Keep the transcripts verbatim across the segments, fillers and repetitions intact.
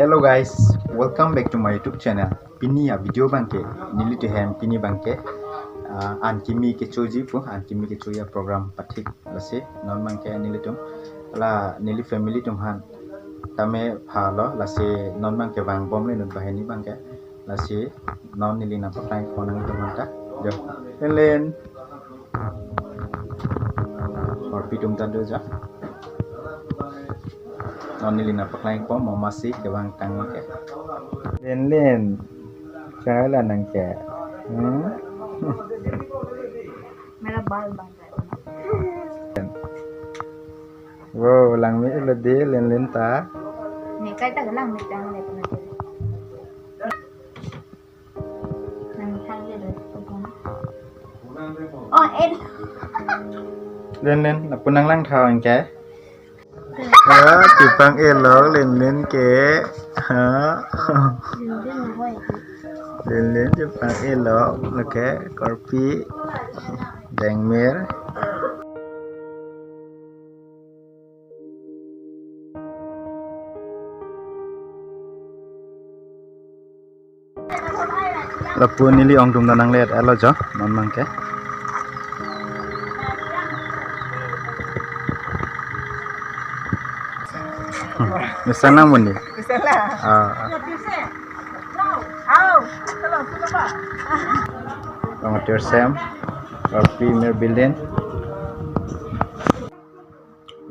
Hello guys, welcome back to my YouTube channel. Pini a video abangke, nelitum hem pini abangke, ah, an kimi kechoji pu, an kimi kechoji a program pathik lasi, non abangke nelitum, la neli family atum aphan tame phalo, lasi non abangke vangbomlo inut banghini abangke, lasi non neli nangpaklang pon nangtum aphan ta. Jo. Len len. Korpi atum ta do jo. Non neli nangpaklang pon, mo masi kevang tang abangke. Len len. Chai la nang ke. Hmm? मेरा बाल बांध रहा है। Wow, langme-lo de len len ta. Nekai ta langme tang le puna. Nang thang le lo. Oh, en. Len len, lapu nanglang tha anke. Ha, chepang-elo len len ke. Ha. Len len chepang-elo, lo ke, korpi, dengmir. Lapu neli ong atum ta nanglet-elo jo, non abangke. Hmm, misan lang muni. Misan lang. Ah. Rong atur sem, rong premier building.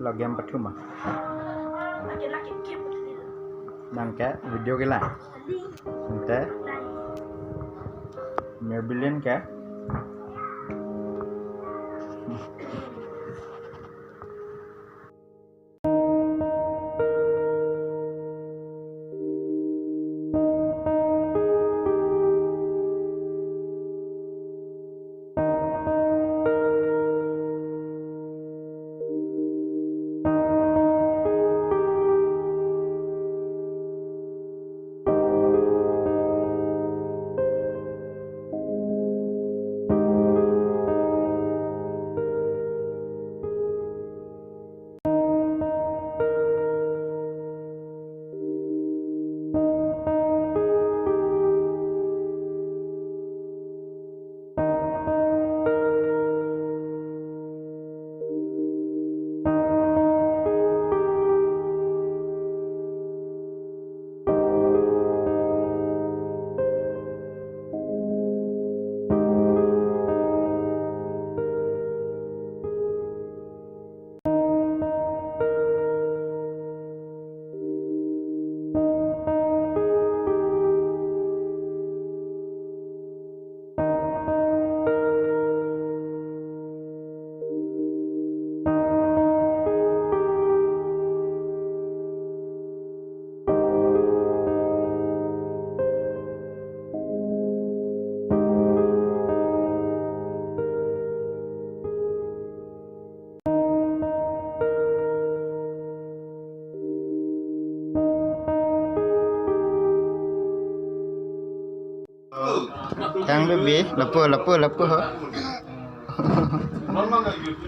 Lagam pathuma. Nang ke video ke la. Ante. Mayor Billion ke. Thang baby, lapu, lapu, lapu ho.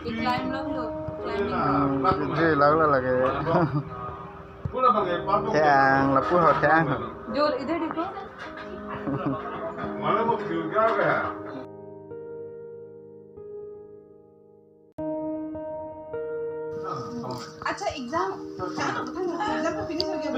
Climb lang lo, climbing. Hmm, video lang lo lagi. Thang, lapu ho, thang ho. जोर इधर देखो। अच्छा, exam, exam तो फिनिश हो गया।